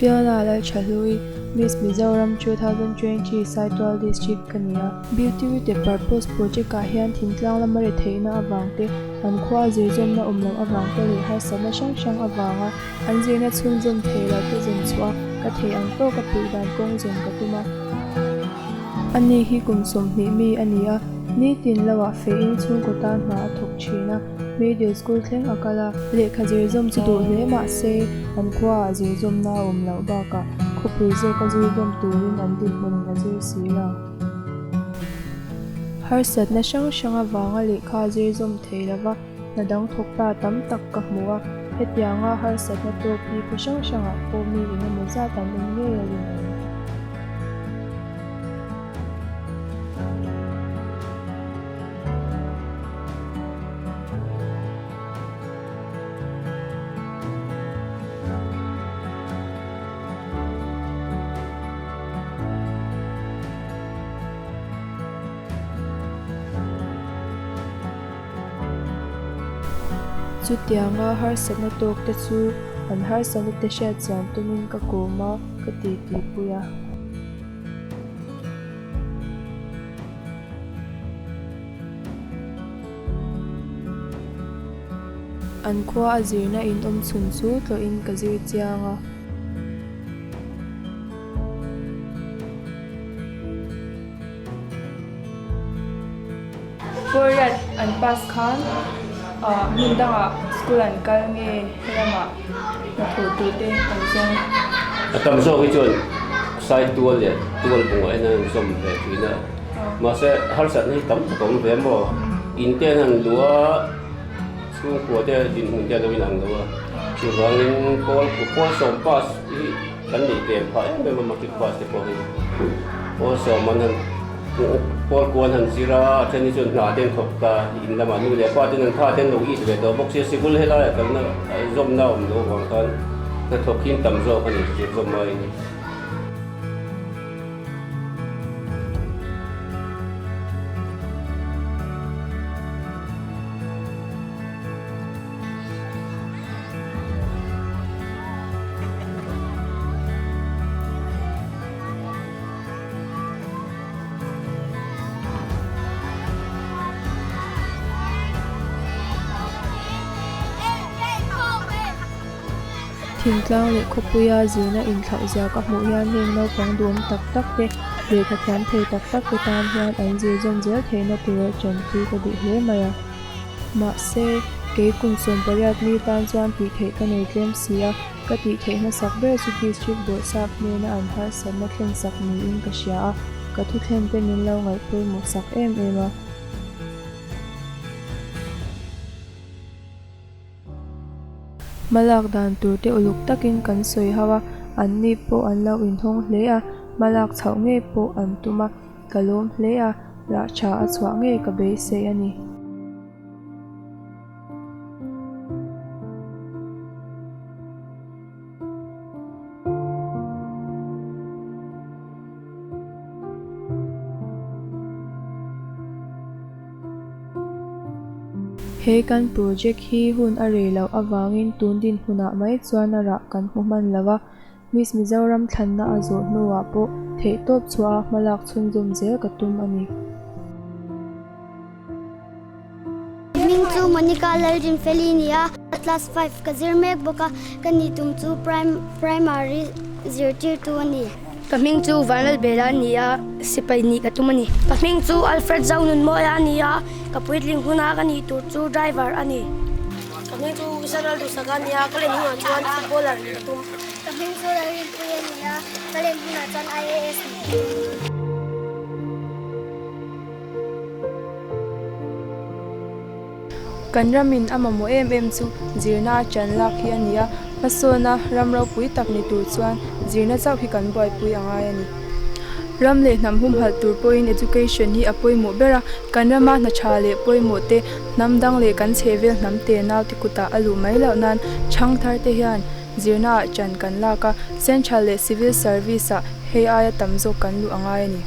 Fiona Lalthahlui, Miss Mizoram 2020 Saitual District ka ni a. Beauty with a Purpose project ah hian thingtlang lama retheihna avang te, an khua zirzawmna awm loh avang te leh harsatna hrang hrang avanga an zirna chhunzawm thei lo te zawn chhuah a, ka theih ang tawka puih dan kawng zawn ka tum a. Ani hi kum 20 mi a ni a, nitin lo ah feiin chhungkaw tan hna a thawk thin a. Middle school thleng a kal a, lehkha zirzawm chu duh hle mah se an khuaah zirzawmna a awm loh bakah khawpui zawka zirzawm turin an dinhmunin a zir si lo. Harsatna hrang hrang avanga lehkha zirzawm thei lova hna dang thawk ta tam tak ka hmu a, hetianga harsatna tawk hi khaw hrang hrangah pawh mi engemaw zat an awm ngei a rinawm. Chutianga harsatna tawk te chu an harsatna te hriat chian tumin ka kawm a, ka titi pui a. An khua a zirna in awm chhun chu tlawhin ka zir chiang a. Pawriat an pass khan hmun dangah school an kal nge helamah hnathawh tur te an zawng. A tam zawk hi chuan Saitual leh Tualbungah hian an zawm ve thin a. Mahse harsatna hi tam tak a awm ve maw? In te an han luh a, chhungkua te dinhmun te a lo inang lo a. Chuvangin pawl pawl sawm pass hi kan neih tlem phah em em a matric pass te pawh hi. Pawl sawm an han pawl kua an han zir a, a then hi chuan hna te an thawk ta, in lamah nu leh pa ten an tha te an lo it ve tawh bawk sia, sikul helaiah kalna zawmna a awm loh avang khan hnathawk hi an tam zawk a ni, zir zawm aiin. Thingtlang leh khawpuia zirna inthlauh zia ka hmuh hian heng naupang duhawm tak tak te, lehkha thiam thei tak tak te tan hian an zir zawm zel theihna tura tanpui ka duh hle mai a. Mahse, kei kum 18 mi tan chuan tih theih ka nei tlem si a, ka tih theih hmasak ber chu District Bawrhsap hnena an harsatna thlensak niin ka hria a, ka thuthlen te min lo ngaihpawimawh sak em em a. Hmalak dan tur te uluk takin kan sawi ho a, anni pawh an lo inhawng hle a, hmalak chhoh ngei pawh an tum a, ka lawm hle a, rah tha a chhuah ngei ka beisei a ni. He kan project hi hun a rei loh avangin tun dinhmunah mai chuan a rah kan hmu hman lo a, Miss Mizoram thlanna a zawh hnuah pawh theihtawp chhuah a hmalak chhunzawm zel ka tum a ni. Hming chu Monica Lalrinfeli a ni a, class five ka zir mek bawk a, ka ni tum chu primary zirtirtu a ni. Ka hming chu Vanlalbela a ni a, sipai nih ka tum a ni. Ka hming chu Alfred Zonunmawia a ni a, ka puitling huna ka nih tur chu driver a ni. Ka hming chu Israel Duhsaka a ni a, ka len hunah chuan footballer nih ka tum. Ka hming chu Lalrinpuii a ni a, ka len hunah chuan IAS nih ka tum. Kan ramin a mamawh em em chu zirna a ṭan lak hi a ni a, hmasawna ram ropui tak ni tur chuan zirna chauh hi kan buaipui a ngai a ni. Ram leh hnam humhalh tur pawhin education hi a pawimawh ber a, kan rama hna ṭha leh pawimawh te, hnam dang leh kan chhehvel hnam te nau te kutah a luh mai loh nan ṭhangthar te hian zirnaah ṭan kan lak a, central leh civil service ah hei aia tam zawk kan luh a ngai a ni.